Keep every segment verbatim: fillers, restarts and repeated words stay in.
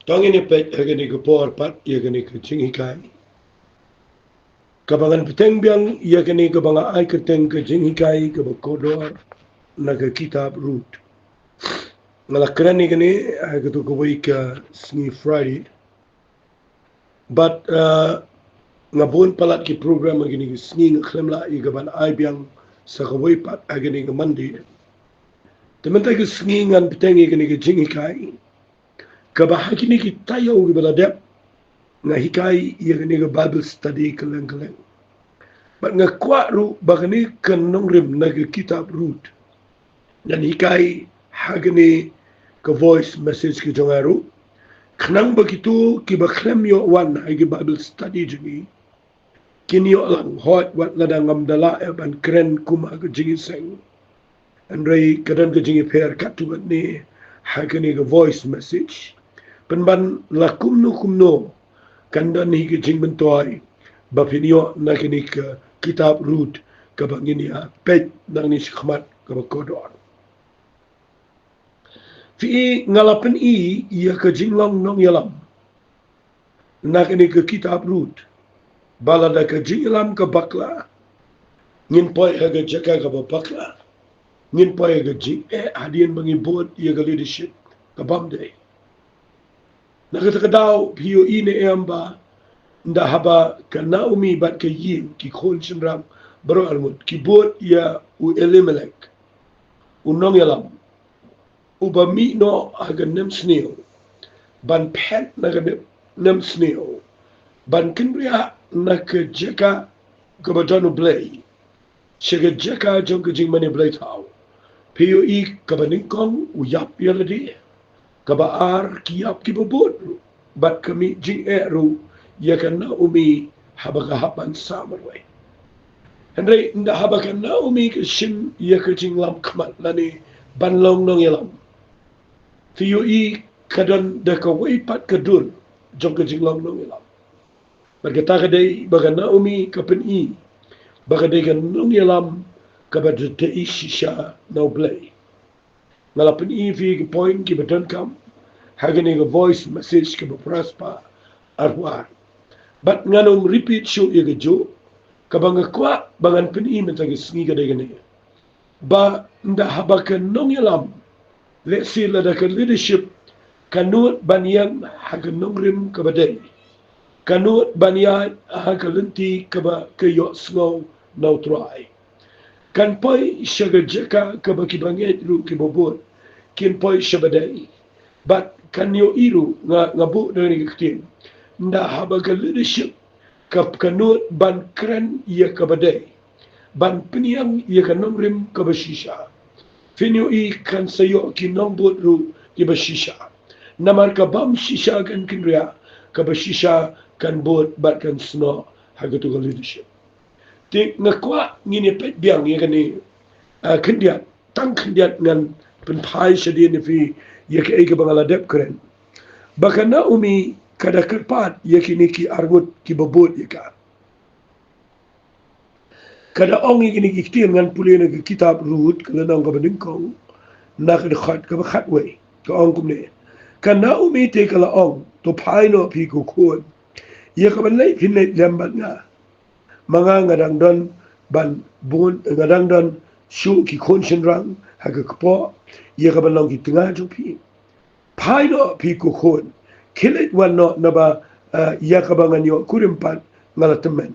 To ngin ïa peit ha kane ka por pat ïa kane ka jinghikai. Kaba ngan bteng biang ïa kane kaba nga ai kyrteng ka jinghikai kaba kordor na ka kitab Ruth. Nga la kren ïa kane ha kato kawei ka sngi Friday. Bad, uh, nga bun palat ki program ha kine ki sngi, nga khlem lah ïa kaban ai biang sa kawei pat ha kine ki Monday. Te mynta ki sngi ngan bteng ïa kine ki jinghikai kaba ha kine ki taïew kiba la dep nga hikai ïa kine ki Bible study kylleng kylleng. Bad nga kwah ruh ba kane ka nongrim na ka kitab Ruth ngan hikai ha kane ka voice message ka jong nga ruh, khnang ba kito kiba khlem ïoh wan ha ki Bible study jong ngi kin ïoh lang, hooid wat lada ngam da lah ïa ban kren kum ha ka jingïaseng. Hynrei ka don ka jingïapher katto katne ha kane ka voice message. Pynban la kumno kumno kan don hi ka jingmyntoi ba phin ïoh na kane ka kitab Ruth kaba ngin ïa peit nangne shakhmat kaba kordor. Phi i, nga la pyni ïa ka jinglong nongïalam na kane ka kitab Ruth ba lada ka jingïalam ka bakla, ngin poi ha ka jaka kaba bakla, ngin poi ha ka jingeh hadien ba ngi bud ïa ka leadership ka bym dei. Na kata ka daw phi ïohi ne em ba ynda haba ka Naomi bad ka ïing, ki khun shynrang baroh arngut, ki bud ïa u Elimelek, u nongïalam uba mih noh ha ka nemsniew ban phet na ka ne-, nemsniew, ban kynriah na ka jaka kaba don U Blei sha ka jaka jong ka jingmane blei thaw. Phi ïohi, kaba nyngkong u ïap ïa lade, kaba ar ki ïap kiba bud ruh, bad ka mih jingeh ruh ïa ka Naomi haba ka hap ban sah marwei. Hynrei ynda haba ka Naomi ka shim ïa ka jinglam khmat lane ban long nongïalam, phi ïohi ka don da kawei pat ka dur jong ka jinglong nongïalam. Bad kata ka dei ba ka Naomi ka pyni ba ka dei ka nongïalam kaba da dei shisha na U Blei. Nga la pyni ïa phi ki point kiba donkam ha kane ka voice message kaba phra spah arphew ar. Bad ngan ym repeat shuh ïa kajuh. Kaba nga kwah ba ngan pyni mynta ka sngi ka dei kane, ba ynda haba ka nongïalam, lehse lada ka leadership, ka nud ban ïeng ha ka nongrim kaba dei, ka nud ban ïaid ha ka lynti kaba ka ïohsngew na U Trai, kan poi sha ka jaka kaba kiba ngeit ruh kiba bud kin poi shaba dei. Bad kan ïohi ruh, nga, nga buh da kane ka ktien, ynda haba ka leadership ka, ka nud ban kren ïa kaba dei, ban pynïeng ïa ka nongrim kaba shisha, phin ïohi kan sa ïoh ki nongbud ruh kiba shisha. Namar ka bym shisha kan kynriah, kaba shisha kan bud bad kan snoh ha kato ka leadership. Te nga kwah ngin ïa peit biang ïa kane, ah, khyndiat, tang khyndiat ngan pynphai shadien ïa phi ïa kaei kaba nga la dep kren. Ba ka Naomi ka da kyrpad ïa kine ki arngut kiba bud ïa ka. Ka da ong ïa kine ki ktien, ngan pule na ka kitab Ruth, ka lynnong kaba nyngkong, na ka dkhot kaba khatwei, ka ong kumne: Ka Naomi te ka la ong, to phai noh phi ko khun, ïa kaban leit phin leit lem bad nga. Ma nga nga dang don ban bun, nga dang don shuh ki khun shynrang ha ka kpoh, ïa kaban long ki tnga jong phi. Phai noh phi ko khun, khie leit wan noh, naba, eh, ïa kaba ngan ïoh kurim pat nga la tymmen.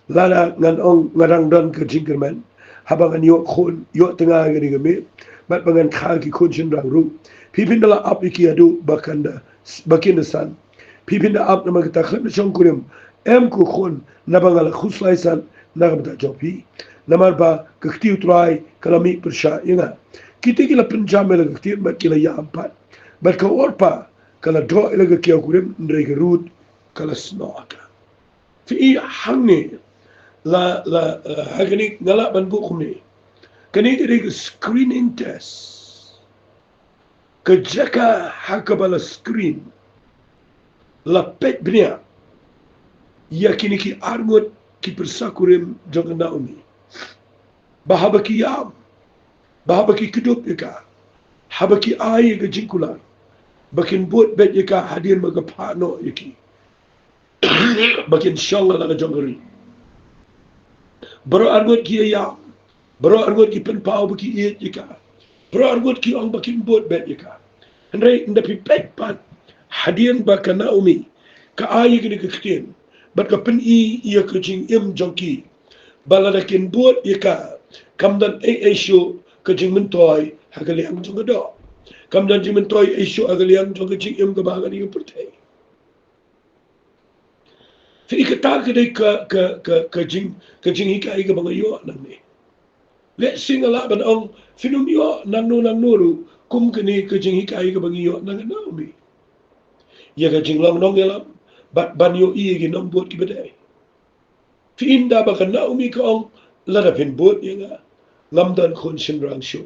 Lada ngan ong nga dang don ka jingkyrmen, haba ngan ïoh khun, ïoh tnga ha kane ka miet, bad ba ngan kha ki khun shynrang ruh, phi phin da la ap ïa ki haduh ba kan da, ba kin da san. Phi phin da ap namar kata, khlem da shongkurim, em ko khun, naba nga la khuslai san na ka bynta jong phi. Namar ba ka kti U Trai ka la mih pyrshah ïa nga. Kita ki la pynjam ïa la ka ktien bad ki la ïam pat. Bad ka Orpah ka la doh ïa la ka kiaw kurim, hynrei ka Ruth ka la snoh ïa ka. Phi i, hangne la, la, eh, ha kane nga lah ban buh kumne. Kane ka dei ka screening test. Ka jaka ha kaba la screen, la peit bniah ïa kine ki arngut ki pyrsa kurim jong ka Naomi. Ba haba ki ïam, ba haba ki kdup ïa ka, haba ki ai ïa ka jingkular, ba kin bud beit ïa ka hadien ba ka phah noh ïa ki, ba kin shong ha la ka jong ka ri. Baroh arngut ki ïa ïam, baroh arngut ki pynpaw ba ki ïeit ïa ka, baroh arngut ki ong ba kin bud beit ïa ka. Hynrei ynda phi peit pat hadien ba ka Naomi ka ai ïa kane ka ktien bad ka pyni ïa ka jingim jong ki, ba lada kin bud ïa ka, kam don ei ei shuh ka jingmyntoi ha ka liang jong ka doh. Kam don jingmyntoi ei shuh ha ka liang jong ka jingim kaba ha kane ka pyrthei. Phi i, kata ka dei ka, ka, ka, ka jing, ka jinghikai kaba nga ïoh nangne. Lehse nga lah ban ong phin ym ïoh nangno nangno ruh kum kane ka jinghikai kaba ngi ïoh na ka Naomi. Ïa ka jinglong nongïalam bad ban ïohi ïa ki nongbud kiba dei. Phi i, ynda ba ka Naomi ka ong, lada phin bud ïa nga, ngam don khun shynrang shuh.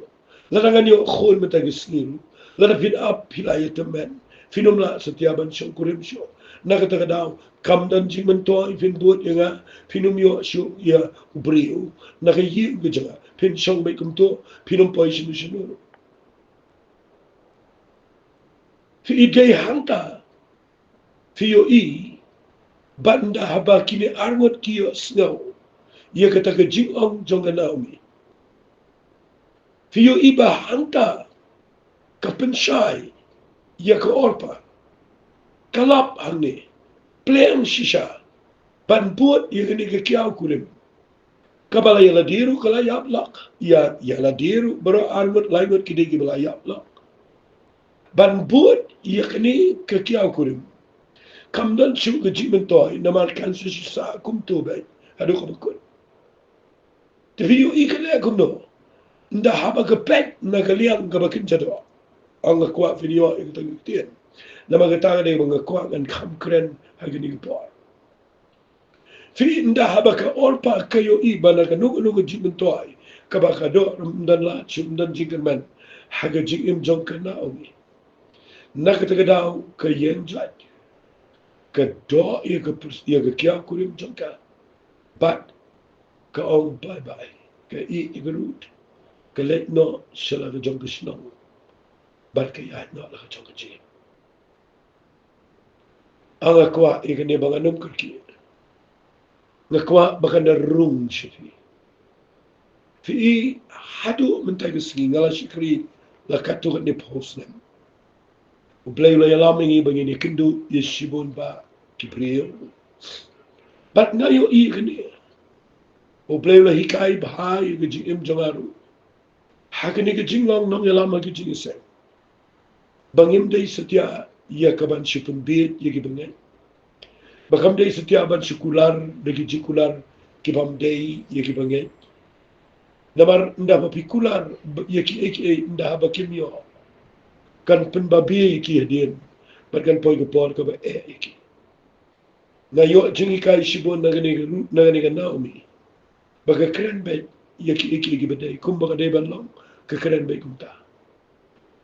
Lada ngan ïoh khun mynta ka sngi ruh, lada phin ap phi la ïatymmen, phin ym lah satia ban shongkurim shuh. Na kata ka daw kam don jingmyntoi, phin bud ïa nga, phin ym ïoh shuh ïa u briew. Na ka ïing ka jong nga phin shong beit kumto, phin ym poi shano shano ruh. Phi i, dei hangta phi ïohi ba ynda haba kine arngut ki ïohsngew ïa kata ka jingong jong ka Naomi, phi ïohi ba hangta ka pynshai ïa ka Orpah, ka lap hangne, pleng shisha ban bud ïa kane ka kiaw kurim. Kaba la ïa lade ruh ka la ïap lok. Ïa, ïa lade ruh baroh arngut laingut ki dei kiba la ïap lok. Ban bud ïa kane ka kiaw kurim kam don shuh ka jingmyntoi, namar kan sa shu sah kumto beit haduh kaba kut. Te phi ïohi ka leh kumno ynda haba ka peit na ka liang kaba kynja doh? Nga kwah phin ïoh ïa kata ka ktien, namar kata ka dei ba nga kwah ngan kham kren ha kane ka por. Phi i, ynda haba ka Orpah ka ïohi ba na kano kano ka jingmyntoi kaba ka doh, ym don lad shuh, ym don jingkyrmen ha ka jingim jong ka Naomi. Na kata ka daw ka ïeng jait, ka doh ïa ka pers-, ïa ka kiaw kurim jong ka bad ka ong bye bye. Ka ïeh ïa ka Ruth, ka leit noh sha la ka jong ka shnong bad ka ïaid noh la ka jong ka jingim. Nga kwah ïa kane ba ngan ym kyrkieh. Nga kwah ba kan da rung sha phi. Phi i, haduh mynta ka sngi nga la shakri la katto katne phew snem. U Blei u la ïalam ïa ngi ba ngin ïakynduh ïa shibun bah ki briew. Bad nga ïohi ïa kane, U Blei u la hikai bha ïa ka jingim jong nga ruh ha kane ka jinglong nongïalam ha ka jingïaseng, ba ngim dei satia ïa ka ban shu pynbiej ïa ki bangeit, ba kam dei satia ban shu kular da ki jingkular ki bym dei ïa ki bangeit. Namar ynda ba phi kular ïa kiei kiei, ynda haba kim ïoh, kan pynbabe ïa ki hadien bad kan poi ka por kaba eh ïa ki. Nga ïoh jinghikai shibun na kane ka Ruth, na kane ka Naomi, ba ka kren beit ïa kiei kiei kiba dei kumba ka dei ban long, ka kren beit kumta.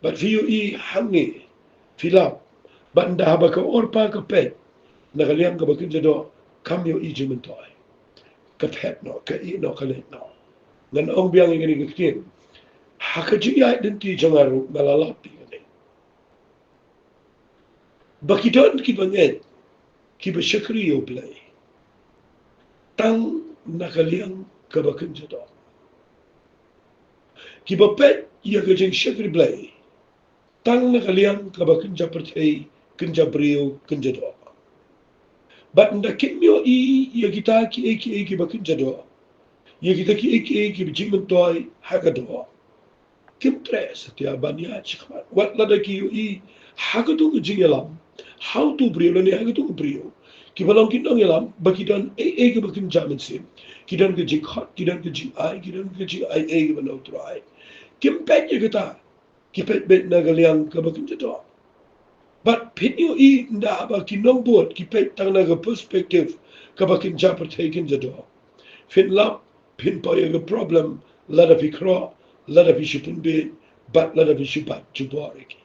Bad phi ïohi hangne, phi lap ba ynda haba ka Orpah ka peit na ka liang kaba kynja doh, kam ïohi jingmyntoi. Ka phet noh, ka ïeh noh, ka leit noh. Ngan ong biang ïa kane ka ktien, ha ka jingïaid lynti jong nga ruh nga la lap ïa kane, ba ki don ki bangeit kiba shakri ïa U Blei tang na ka liang kaba kynja doh, kiba peit ïa ka jingshakri Blei tang na ka liang kaba kynja pyrthei, kynja briew, kynja doh. Bad ynda kim ïohi ïa kita kiei kiei kiba kynja doh, ïa kita kiei kiei kiba jingmyntoi ha ka doh, kim treh satia ban ïaid shakhmat. Wat lada ki ïohi ha kato ka jingïalam ha uto u briew lane ha kato ka briew, kiba long ki nongïalam ba ki don ei ei kaba kynja mynsiem, ki don ka jingkhot, ki don ka jingai, ki don ka jingai ei kaba na U Trai, kim peit ïa kata. Ki peit beit na ka liang kaba kynja doh. Bad phin ïohi ynda haba ki nongbud ki peit tang na ka perspective kaba kynja pyrthei, kynja doh, phin lap, phin poi ïa ka problem lada phi khroh, lada phi shu pynbiej bad lada phi shu bat jubor ïa ki.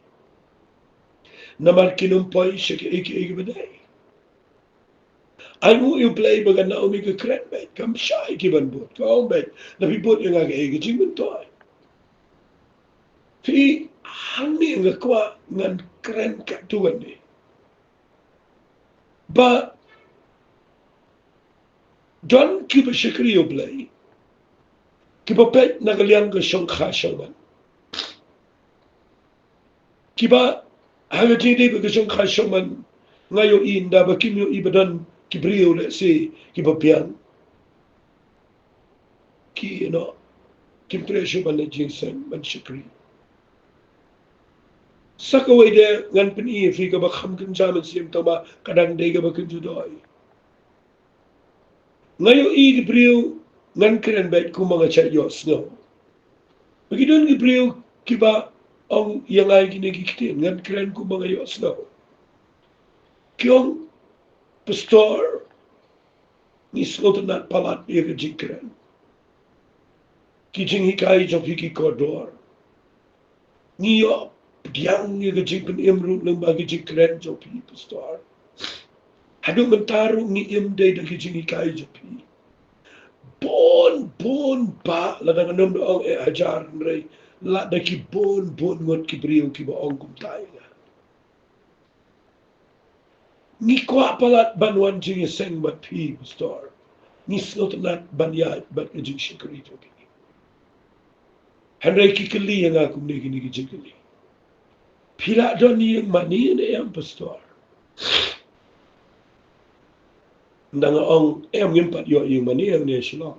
Namar kin ym poi sha kiei kiei kiba dei. Ai nguh ïa U Blei ba ka Naomi ka kren beit, kam shai ki ban bud, ka ong beit, lada phi bud ïa nga kaei ka jingmyntoi? Phi, Hangne nga kwah ngan kren katto katne. Ba don kiba shakri ïa U Blei, kiba peit na ka liang ka shongkha shongman. Kiba ha ka jingdei ba ka shongkha shongman, nga ïohi ynda ba kim ïohi ba don ki briew lehse kiba biang, ki, you know, kim treh shuh ban leh jingïaseng, ban shakri. Sa kawei de ngan pyni ïa phi kaba kham kynja mynsiem, tangba ka dang dei kaba kynja doh. Nga ïohi ki briew, ngan kren beit kumba nga shait ïohsngew. Ba ki don ki briew kiba ong ïa nga kine ki ktien, ngan kren kumba nga ïohsngew. Ki ong, Pastor, ngi sngewtynnat palat ïa ka jingkren, ki jinghikai jong phi ki kordor. Ngi ïoh pdiang ïa ka jingpynim ruh lyngba ka jingkren jong phi, Pastor. Haduh mynta ruh ngi im dei da ka jinghikai jong phi. Bun bun bah, lada ngan ym da ong eh hajar, hynrei lada ki bun bun ngut ki briew kiba ong kumta ïa nga. Ngi kwah palat ban wan jingïaseng bad phi, Pastor. Ngi sngewtynnat ban ïaid bad ka jingshakri jong phi. Hynrei ki kylli ïa nga kumne kine ki jingkylli. Phi lah don ïingmane ne em, Pastor? Ynda nga ong em, ngim pat ïoh ïingmane hangne Shillong.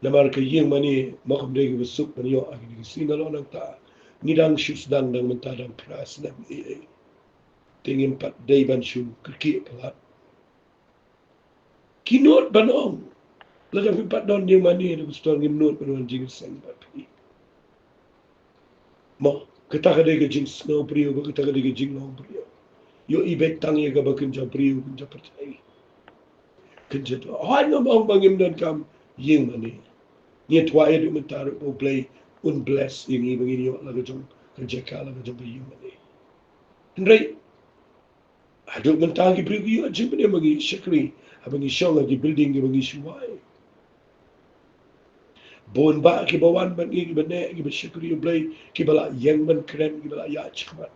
Namar ka ïingmane ma kam dei kaba suk ban ïoh ha kine ki sngi, nalor nangta ngi dang shu sdang, dang mynta dang phra snem ei ei. Te ngim pat dei ban shu kyrkieh palat. Ki nud ban ong, lada phim pat don ïingmane, da Pastor, ngim nud ban wan jingïaseng bad phi. Mo, kata ka dei ka jingsngew briew, ba kata ka dei ka jinglong briew. Ïohi beit tang ïa kaba kynja briew, kynja pyrthei. Kynja doh. Hooid, ngam ong ba ngim donkam ïingmane. Ngi twa ïa, haduh mynta ruh ba U Blei un bless ïa ngi ba ngin ïoh la ka jong ka jaka, la ka jong ka ïingmane. Hynrei haduh mynta ki briew ki ïoh jingpynim ba ngi shakri haba ngi shong ha ki building kiba ngi shu wai. Bun bah kiba wan bad ngi, kiba neh, kiba shakri U Blei, kiba la ïeng ban kren, kiba la ïaid shakhmat.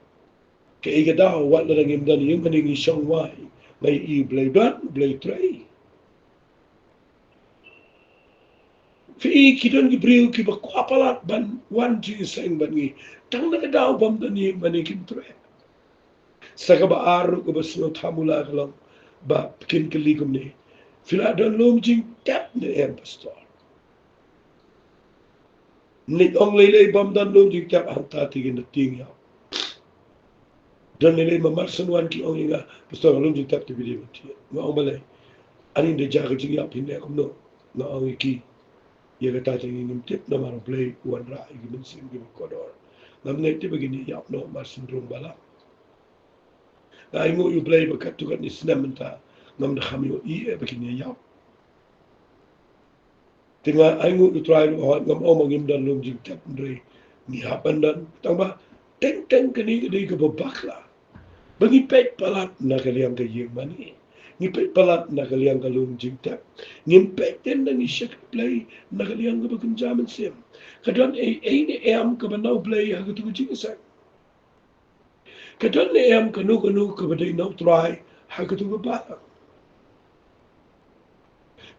Kaei ka daw, wat lada ngim don ïingmane, ngi shong wai, nga ïohi U Blei don, U Blei trei. Phi i, ki don ki briew kiba kwah palat ban wan jingïaseng bad ngi, tang na ka daw bym don ïingmane kim treh. Sa kaba ar ruh kaba sngewthuh mula ka long ba kin kylli kumne, phi la don lum jingtep ne em, Pastor? Ngi ong lei lei bym don lum jingtep, hangta te kin da tieng ïap. Don lei lei ma mar shen wan ki ong ïa nga, Pastor, lum jingtep te phi dei ban thied. Nga ong balei? Ani da jia ka jingïap phin leh kumno? Nga ong ïa ki, ïa kata te ngim tip, namar U Blei u wanrah ïa ki mynsiem kiba kordor. Ngam ngeit te ba kin ïap noh mar shen rung ba la. Nga ainguh ïa U Blei ba katto katne snem mynta ngam da kham ïohi eh ba kin ïap. Te nga ainguh ïa U Trai ruh, hooid, ngam ong ba ngim don lum jingtep, hynrei ngi hap ban don. Tangba teng teng kane ka dei kaba bakla, ba ngi peit palat na ka liang ka ïingmane, ngi peit palat na ka liang ka lum jingtep. Ngim peit teng, ngi shakri Blei na ka liang kaba kynja mynsiem. Ka don ei ei ne em kaba na U Blei ha katu ka jingïaseng? Ka don ne em kano kano kaba dei na U Trai ha katu ka balang?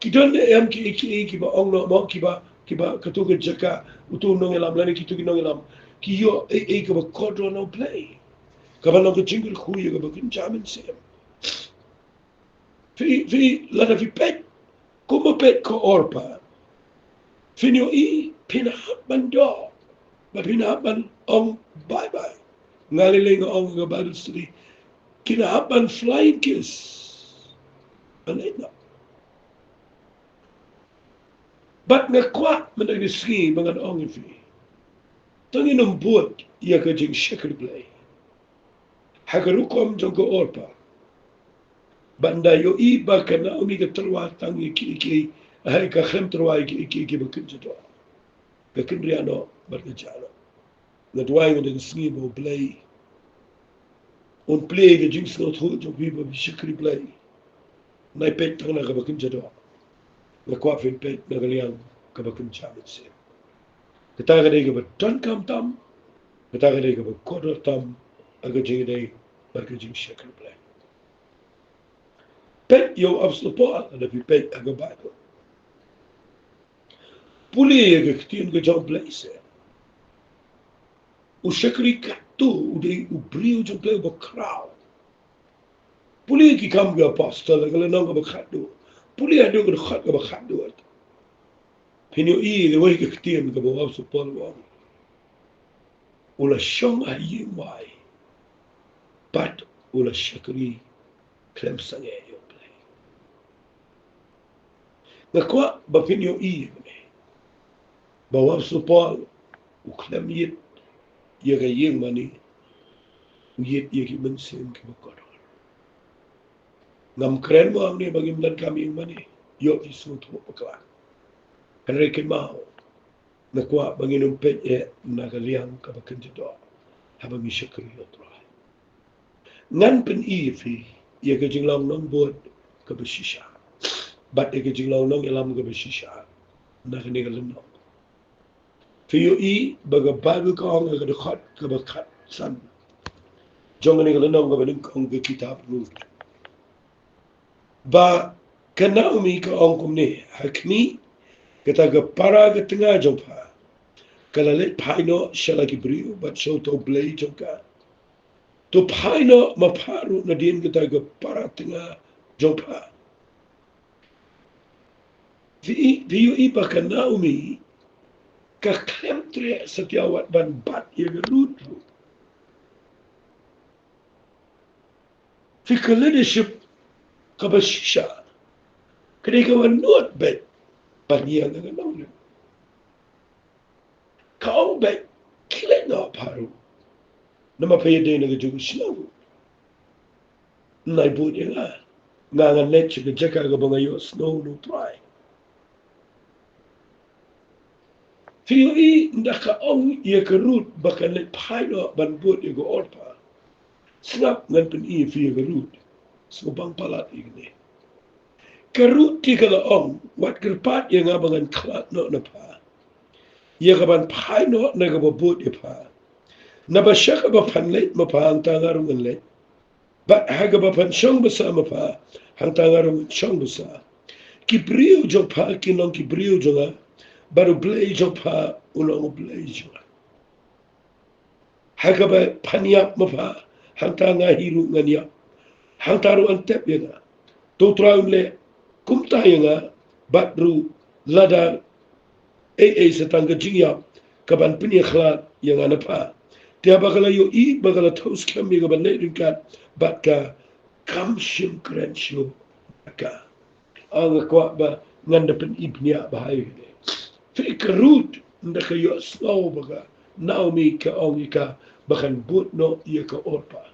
Ki don ne em kiei kiei kiba ong noh mo, kiba, kiba katu ka jaka, utu u nongïalam lane kitu ki nongïalam ki ïoh ei ei kaba kordor na U Blei, kaba long ka jingkyrkhu ïa kaba kynja mynsiem? Phi, phi, lada phi peit, kumba peit ka Orpah, phin ïohi phin hap ban doh, ba phin hap ban ong bye bye. Nga lei lei nga ong ha ka Bible study, kin hap ban flying kiss. Ban leit noh. Bad nga kwah mynta ka sngi ba ngan ong ïa phi, to ngin ym bud ïa ka jingshakri Blei ha ka rukom jong ka Orpah. Bad ynda ïohi ba ka Naomi ka tyrwa tang ïa kiei kiei, hynrei ka khlem tyrwa ïa kiei kiei kiba kynja doh, ka kynriah noh bad ka jah noh. Nga duwai mynta ka sngi ba U Blei un plie ïa ka jingsngewthuh jong phi ba phi shakri Blei. Nai peit tang na kaba kynja doh. Nga kwah phin peit na ka liang kaba kynja mynsiem. Kata ka dei kaba donkam tam, Kata ka dei kaba kordor tam ha ka jingïadei bad ka jingshakri Blei. Peit ïa u Apostol Paul, lada phi peit ha ka Baibl. Pule ïa ka ktien ka jong U Blei seh. U shakri katto u dei u briew jong U Blei uba khraw. Pule Ki Kam ki Apostol, ka lynnong kaba khatduh. Pule haduh ka dkhot kaba khatduh. Phin ïohi ïa kawei ka ktien kaba u Apostol Paul u ong. U la shong ha ïing wai bad u la shakri khlem sangeh ïa U Blei. Nga kwah ba phin ïohi ïa kane, ba u Apostol Paul u khlem ïit ïa ka ïing mane, u ïit ïa ki mynsiem kiba kordor. Ngam kren mo hangne ba ngim donkam ïing mane, ïoh phi sngewthuh bakla. Hynrei kynmaw, nga kwah ba ngin ym peit eh na ka liang kaba kynja doh haba ngi shakri ïa U Trai. Ngan pyni ïa phi ïa ka jinglong nongbud kaba shisha bad ïa ka jinglong nongïalam kaba shisha na kane ka lynnong. Phi ïohi ba ka Baibl ka ong ha ka dkhot kaba khatsan jong kane ka lynnong kaba nyngkong ka kitab Ruth, ba ka Naomi ka ong kumne: Ha khmih, kata ka para ka tnga jong pha ka la leit phai noh sha la ki briew bad sha uta u blei jong ka. To phai noh ma pha ruh nadien kata ka para tnga jong pha. Phi, phi ïohi ba ka Naomi ka khlem treh satia wat ban bat ïa ka Ruth ruh. Phi, ka leadership kaba shisha ka dei kaba nud beit ban ïeng ha ka nongrim. Ka ong beit, khie leit noh pha ruh, namar pha ïadei na kajuh ka shnong. Nai bud ïa nga, nga ngan leit sha ka jaka kaba nga ïohsngew na U Trai. Phi ïohi, ynda ka ong ïa ka Ruth ba kan leit phai noh ban bud ïa ka Orpah. Sngap, ngan pyni ïa phi ïa ka Ruth. Sngewbang palat ïa kane. Ka Ruth te ka la ong, wat kyrpad ïa nga ba ngan khlad noh na pha ïa kaban phai noh na kaba bud ïa pha. Naba sha kaba phan leit ma pha, hangta nga ruh ngan leit. Bad ha kaba phan shong basa ma pha, hangta nga ruh ngan shong basa. Ki briew jong pha kin long ki briew jong nga, bad U Blei jong pha un long U Blei jong nga. Ha kaba phan ïap ma pha, hangta nga hi ruh ngan ïap. Hangta ruh yn tep ïa nga. To U Trai un leh kumta ïa nga, bad ruh lada ei ei sa tang ka jingïap kaban pynïakhlad ïa nga na pha. Te haba ka la ïohi ba ka la thew skhem ïa kaban leit ryngkat bad ka, kam shym kren shuh ïa ka. Nga kwah ba ngan da pyni bniah bha ïa kane. Phi, ka Ruth, ynda ka ïohsngew ba ka Naomi ka ong ïa ka ba kan bud noh ïa ka Orpah,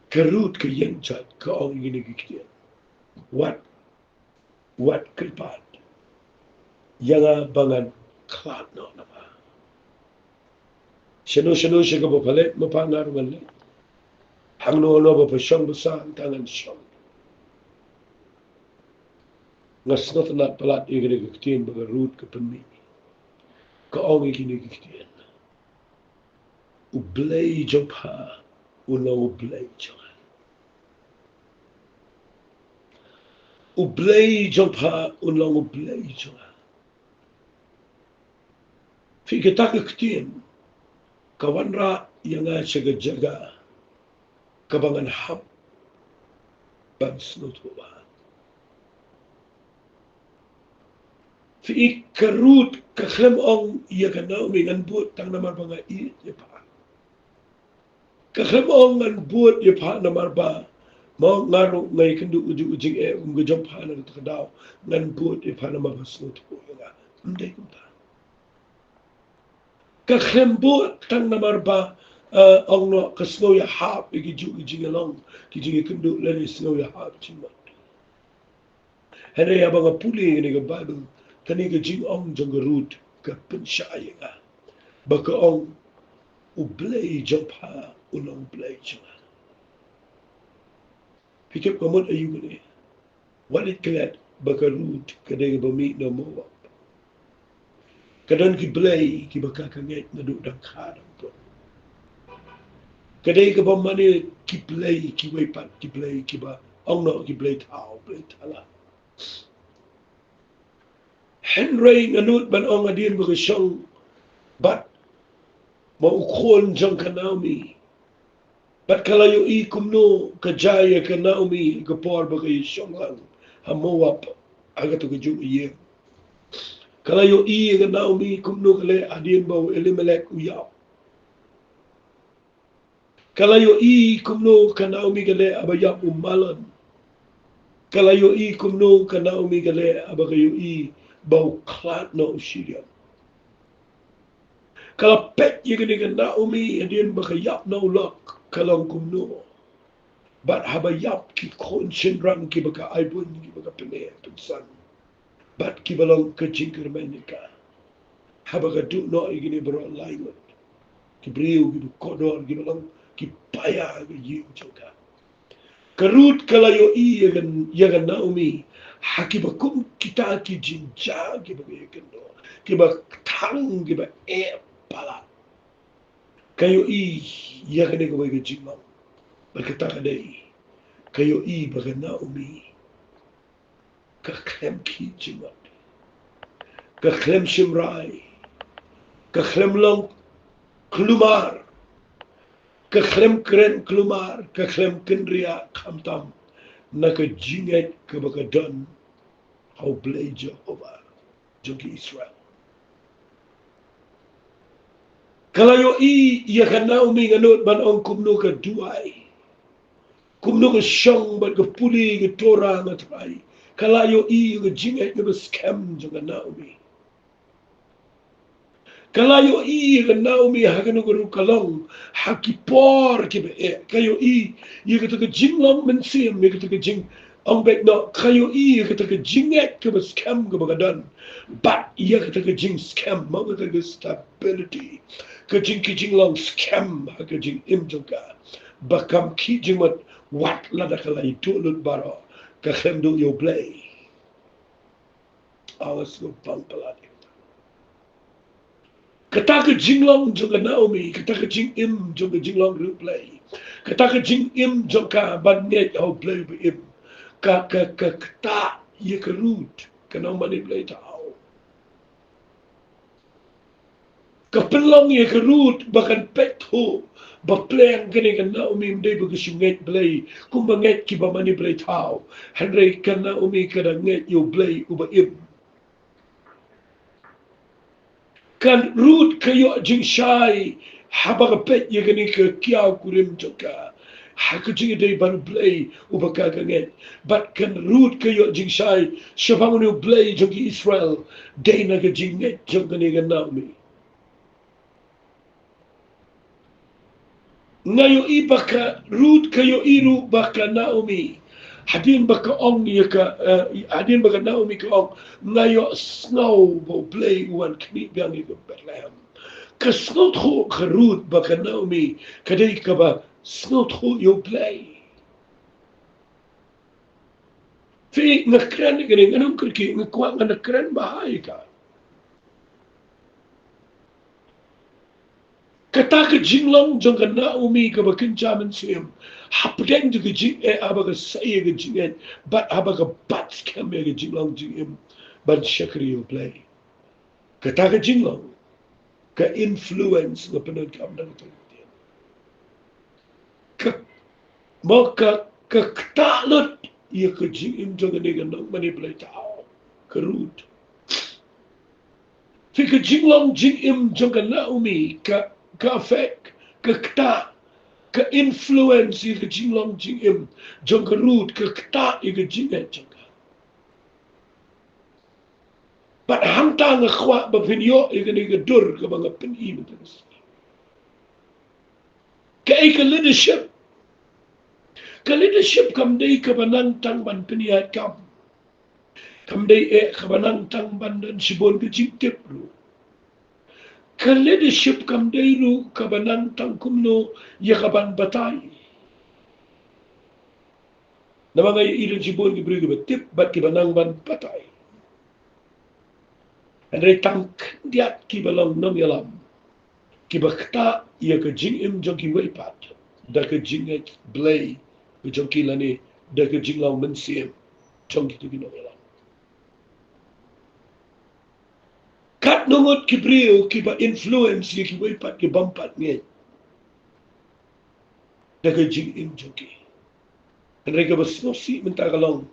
ka Ruth ka ïeng jait, ka ong ïa kine ki ktien: Wat, wat kyrpad ïa nga ba ngan khlad noh na pha. Shano shano sha kaba pha leit ma pha, nga ruh ngan leit. Hangno hangno ba pha shong basa, hangta ngan shong. Nga sngewtynnat palat ïa kane ka ktien ba ka Ruth ka pynmih. Ka ong ïa kine ki ktien: U Blei jong pha un long U Blei jong nga. U Blei jong pha un long U Blei jong nga. Phi, kata ka ktien ka wanrah ïa nga sha ka jaka kaba ngan hap ban sngewthuh bha. Phi, ka Ruth ka khlem ong ïa ka Naomi, ngan bud tang namar ba nga ïeit ïa pha. Ka khlem ong ngan bud ïa pha namar ba, mo, nga ruh nga ïakynduh u ju u jingeh um ka jong pha na kata ka daw. Ngan bud ïa pha namar ba sngewthuh ïa nga. Ym dei kumta. Ka khlem bud tang namar ba, eh, ong noh ka sngew ïahap ïa ki juh ki jingïalong, ki jingïakynduh lane sngew ïahap jingmut. Hynrei haba nga pule ïa kane ka Baibl, kane ka jingong jong ka Ruth ka pynshai ïa nga ba ka ong, U Blei jong pha un long U Blei jong nga. Phi tip ka mut aïu kane? Wat leit klet ba ka Ruth ka dei kaba mih na Moab. Ka don ki blei kiba ka ka ngeit naduh dang kha dang pun. Ka dei kaba mane ki blei kiwei pat, ki blei kiba ong noh ki blei thaw, blei thala. Hynrei nga nud ban ong hadien ba ka shong bad ma u khun jong ka Naomi. Bad ka la ïohi kumno ka jia ïa ka Naomi ka por ba ka ïashong lang ha Moab ha kato ka juk ïing. Ka la ïohi ïa ka Naomi kumno ka leh hadien ba u Elimelek u ïap. Ka la ïohi kumno ka Naomi ka leh haba ïap u Mahlon. Ka la ïohi kumno ka Naomi ka leh haba ka ïohi ba u khlad noh u Chilion. Ka la peit ïa kane ka Naomi hadien ba ka ïap noh u lok ka long kumno. Bad haba ïap ki khun shynrang kiba ka aibun, kiba ka pynneh pynsan. Bad kiba long ka jingkyrmen ïa ka. Haba ka duh noh ïa kine baroh lai ngut ki briew kiba kordor, kiba long ki paia ha ka ïing jong ka. Ka Ruth ka la ïohi ïa ka, ïa ka Naomi ha kiba kum kita ki jingjia kiba ka ïakynduh, kiba thang, kiba eh palat. Ka ïohi ïa kane kawei ka jinglong. Bad kata ka dei, ka ïohi ba ka Naomi ka khlem khih jingmut, ka khlem shim rai, ka khlem long kulmar, ka khlem kren kulmar, ka khlem kynriah khamtam na ka jingngeit kaba ka don ha U Blei Jehobah jong ki Israel. Ka la ïohi ïa ka Naomi, nga nud ban ong, kumno ka duwai, kumno ka shong bad ka pule ka Torah, nga trai. Ka la ïohi ïa ka jingngeit kaba skhem jong ka Naomi. Ka la ïohi ïa ka Naomi ha kano ka rukom, ha ki por kiba eh. Ka ïohi ïa kata ka jinglong mynsiem, ïa kata ka jing, ong beit noh, ka ïohi ïa kata ka jingngeit kaba skhem kaba ka don. Bad ïa kata ka jingskhem, mo, kata ka stability, ka jing, ka jinglong skhem ha ka jingim jong ka, ba kam khih jingmut wat lada ka la ïathuh lut baroh, ka khlem duh ïa U Blei. Awas, ka bang palat. Kata ka jinglong jong ka Naomi, kata ka jingim jong ka jinglong riewblei, kata ka jingim jong ka ban ngeit ha U Blei uba im, ka, ka, ka ktah ïa ka Ruth, ka nongmane blei thaw. Ka pynlong ïa ka Ruth ba kan peit thuh ba pleng kane ka Naomi ym dei ba ka shu ngeit Blei kumba ngeit kiba mane blei thaw. Hynrei ka Naomi ka dang ngeit ïa U Blei uba im. Ka Ruth ka ïoh jingshai haba ka peit ïa kane ka kiaw kurim jong ka ha ka jingïadei bad U Blei uba ka ka ngeit. Bad ka Ruth ka ïoh jingshai shaphang une U Blei jong ki Israel dei na ka jingngeit jong kane ka Naomi. Nga ïohi ba ka Ruth ka ïohi ruh ba ka Naomi, hadien ba ka ong ïa ka, eh, hadien ba ka Naomi ka ong, nga ïohsngew ba U Blei u wan khmih biang ïa ka Bethlehem. Ka sngewthuh ka Ruth ba ka Naomi ka dei kaba sngewthuh ïa U Blei. Phi, nga kren ïa kane, ngan ym kyrkieh, nga kwah ngan da kren bha ïa ka. Kata ka jinglong jong ka Naomi kaba kynja mynsiem hapdeng jong ka jingeh, haba ka sei ïa ka jingeh bad haba ka bat skhem ïa ka jinglong jingim ban shakri ïa U Blei. Kata ka jinglong ka influence, nga pyndonkam da kata ka ktien, ka, mo, ka, ka ktah lut ïa ka jingim jong kane ka nongmane blei thaw, ka Ruth. Phi, ka jinglong jingim jong ka Naomi ka, ka affect, ka ktah, ka influence ïa ka jinglong jingim jong ka Ruth, ka ktah ïa ka jingngeit jong ka. Bad hangta nga kwah ba phin ïoh ïa kane ka dur kaba nga pyni mynta ka sngi. Kaei ka leadership? Ka leadership kam dei kaba nang tang ban pynïaid kam. Kam dei eh kaba nang tang ban don shibun ka jingtip ruh. Ka leadership kam dei ruh kaba nang tang kumno ïa kaban batai. Namar nga ïohi don shibun ki briew kiba tip bad kiba nang ban batai. Hynrei tang khyndiat kiba long nongïalam kiba ktah ïa ka jingim jong kiwei pat da ka jingngeit Blei ka jong ki lane da ka jinglong mynsiem jong kito ki nongïalam. Katno ngut ki briew kiba influence ïa kiwei pat ki bym pat ngeit da ka jingim jong ki. Hynrei kaba sngewsih mynta ka long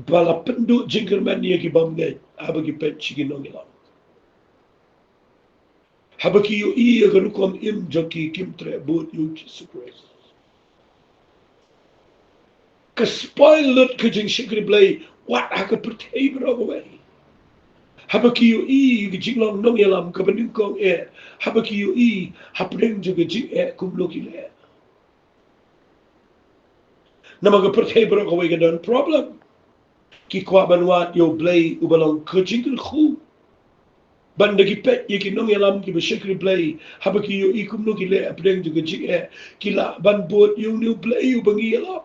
ba la pynduh jingkyrmen ïa ki bym ngeit haba ki peit sha ki nongïalam. Haba ki ïohi ïa ka rukom im jong ki kim treh bud ïa u Jisu Khrist. Ka spoil lut ka jingshakri Blei wat ha ka pyrthei baroh kawei. Haba ki ïohi ïa ka jinglong nongïalam kaba nyngkong eh, haba ki ïohi hapdeng jong ka jingeh kumno ki leh. Namar ka pyrthei baroh kawei ka don problem. Ki kwah ban wad ïa u Blei uba long ka jingkyrkhu. Ban da ki peit ïa ki nongïalam kiba shakri Blei, haba ki ïohi kumno ki leh hapdeng jong ka jingeh, ki lah ban bud ïa une u Blei uba ngi ïalam.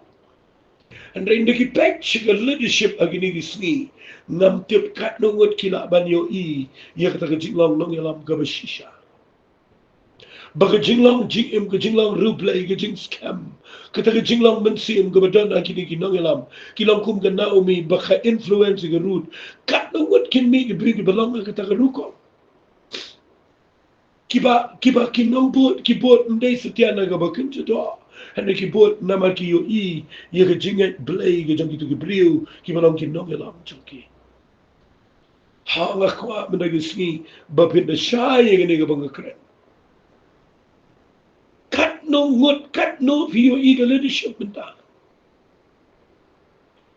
Hynrei da ki peit sha ka leadership ha kine ki sngi, ngam tip katno ngut ki lah ban ïohi ïa kata ka jinglong nongïalam kaba shisha. Ba ka jinglong jingim, ka jinglong riewblei, ka jingskhem, kata ka jinglong mynsiem kaba don ha kine ki nongïalam, ki long kum ka Naomi ba ka influence ka Ruth. Katno ngut kin mih ki briew kiba long ha kata ka rukom. Kiba, kiba ki nongbud, ki bud ym dei satia na kaba kynja doh. Hynrei ki bud namar ki ïohi ïa ka jingngeit Blei ka jong kito ki briew kiba long ki nongïalam jong ki. Ha, nga kwah mynta ka sngi ba phin da shai ïa kane kaba nga kren. Katno ngut, katno phi ïohi ka leadership mynta?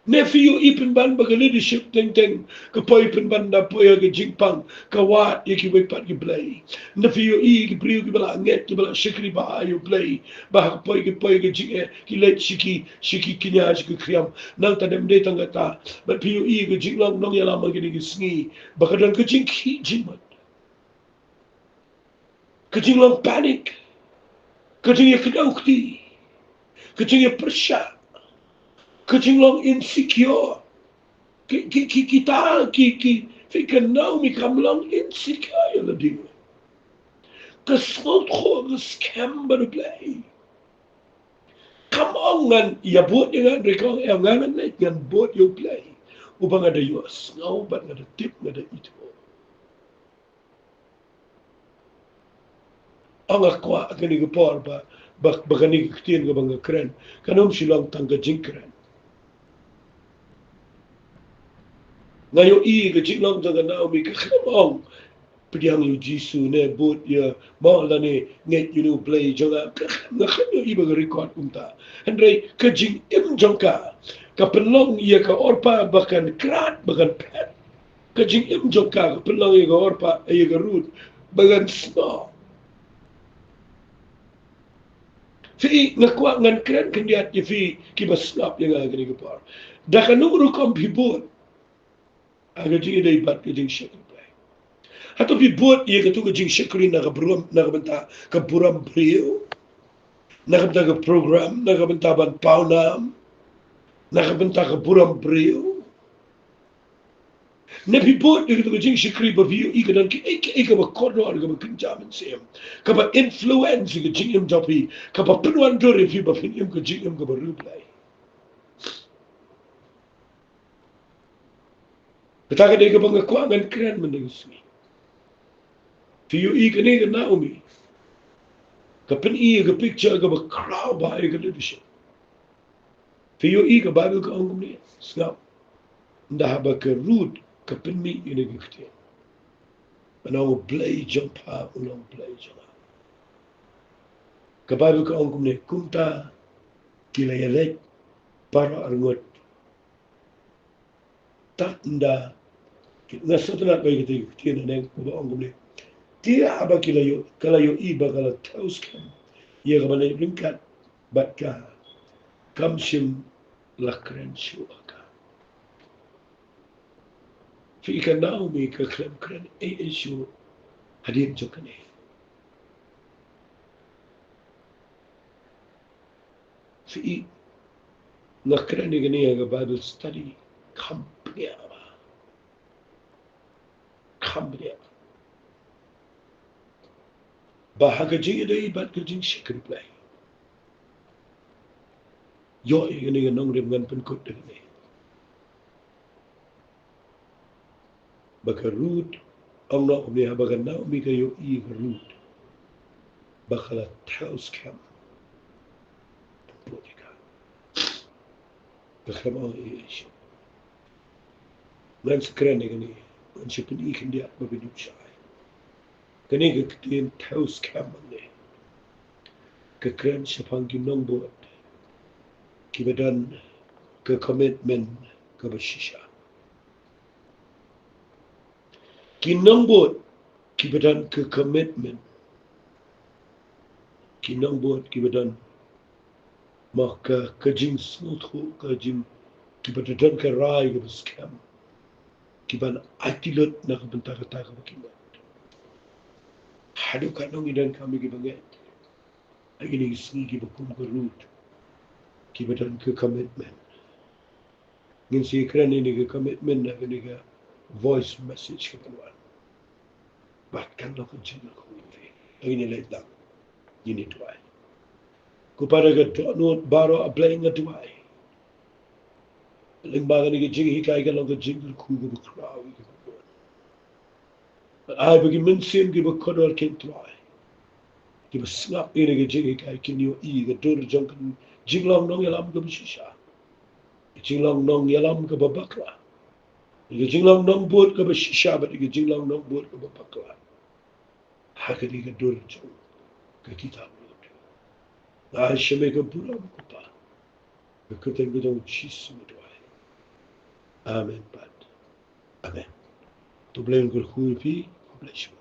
Ne phi ïohi pynban ba ka leadership teng teng ka poi pynban da poi ha ka jingpang, ka wad ïa kiwei pat ki blei? Ne phi ïohi ki briew kiba la ngeit, kiba la shakri bha ïa u Blei, ba ha ka poi ka poi ka jingeh ki leit sha ki, sha ki kñia, sha ki khriam? Nangta ym dei tang kata, bad phi ïohi ka jinglong nongïalam ha kine ki sngi ba ka don ka jingkhih jingmut, ka jinglong panic, ka jingïakdew kti, ka jingïapyrshah, ka jinglong insecure. Ki, ki, ki, kita ki, ki, phi, ka Naomi kam long insecure ïa lade. Ka sngewthuh, ka skhem bad u Blei. Kam ong ngan ïabud ïa nga, hynrei ka ong, ïa nga, ngan leit, ngan bud ïa u Blei uba nga da ïohsngew bad nga da tip, nga da ithuh. Nga kwah kane ka por ba, ba, ba kane ka ktien kaba nga kren kan ym shym long tang ka jingkren. Nga ïohi ka jinglong jong ka Naomi ka khlem ong pdiang ïa u Jisu ne bud ïa ma lane ngeit ïa une u Blei jong nga. Ka khlem, nga khlem ïohi ba ka record kumta. Hynrei ka jingim jong ka ka pynlong ïa ka Orpah ba kan krat, ba kan phet. Ka jingim jong ka ka pynlong ïa ka Orpah, ïa ka Ruth ba kan snoh. Phi, nga kwah ngan kren khyndiat ïa phi kiba sngap ïa nga ha kane ka por. Da kano ka rukom phi bud ha ka jingïadei bad ka jingshakri Blei? Hato phi bud ïa kato ka jingshakri na ka burom, na ka bynta ka burom briew, na ka bynta ka program, na ka bynta ban pawnam, na ka bynta ka burom briew? Ne phi bud ïa kato ka jingshakri ba phi ïohi ka don kiei kiei kaba kordor, kaba kynja mynsiem, kaba influence ïa ka jingim jong phi, kaba pynwandur ïa phi ba phin im ka jingim kaba riewblei? Kata ka dei kaba nga kwah ngan kren mynta ka sngi. Phi ïohi kane ka Naomi ka pyni ïa ka picture kaba khraw bha ïa ka leadership. Phi ïohi ka Baibl ka ong kumne, sngap. Ynda haba ka Ruth ka pynmih ïa kane ka ktien, ban ong u Blei jong pha u long u Blei jong nga. Ka Baibl ka ong kumne, kumta ki la ïaleit baroh arngut. Tad ynda, nga sngewtynnat ba ïa kata ka ktien hangne kaba ong kumne. Te haba ki la ïoh, ka la ïohi ba ka la thew skhem ïa kaba leit ryngkat bad ka, kam shym la kren shuh ha ka. Phi, ka Naomi ka khlem kren ei ei shuh hadien jong kane. Phi, nga kren ïa kane ha ka Bible study, kham pynïap bha. kham bniah. Ba ha ka jingïadei bad ka jingshakri Blei, ïoh ïa kane ka nongrim ngan pynkut da kane. Ba ka Ruth, ong noh kumne, haba ka Naomi ka ïohi ka Ruth ba ka la thew skhem, ka khlem ong ei ei shuh. Ngan sa kren ïa kane, ngan sa pyni khyndiat ba phin ïohi shai. Kane ka ktien thew skhem hangne ka kren shaphang ki nongbud kiba don ka commitment kaba shisha. Ki nongbud kiba don ka commitment, ki nongbud kiba don ma ka, ka jingsngewthuh, ka jing, kiba don ka rai kaba skhem, kiban aiti lut na ka bynta kata kaba ki mut. Haduh katno ngi donkam ïa kiba ngeit ha kine ki sngi kiba kum ka Ruth, kiba don ka commitment. Ngin sa ïakren ïa kane ka commitment ha kane ka voice message kaban wan. Bad kan long ka jingkyrkhu ïa phi. Ngin ïa leit lang, ngin ïa duwai. Ko Pa, da ka dohnud baroh, A Blei, nga duwai, lyngba kane ka jinghikai, kan long ka jingkyrkhu kaba khraw ïa kiba bun. Bad ai ba ki mynsiem kiba kordor, ko Trai, kiba sngap ïa kane ka jinghikai, kin ïohi ïa ka dur jong ka jinglong nongïalam kaba shisha, ka jinglong nongïalam kaba bakla, ka jinglong nongbud kaba shisha bad ka jinglong nongbud kaba bakla ha kane ka dur jong ka kitab Ruth. Nga ai sha me ka burom, ko Pa, ha ka kyrteng ka jong U Jisu nga duwai. Amen bad amen. To U Blei un kyrkhu ïa phi. God bless you.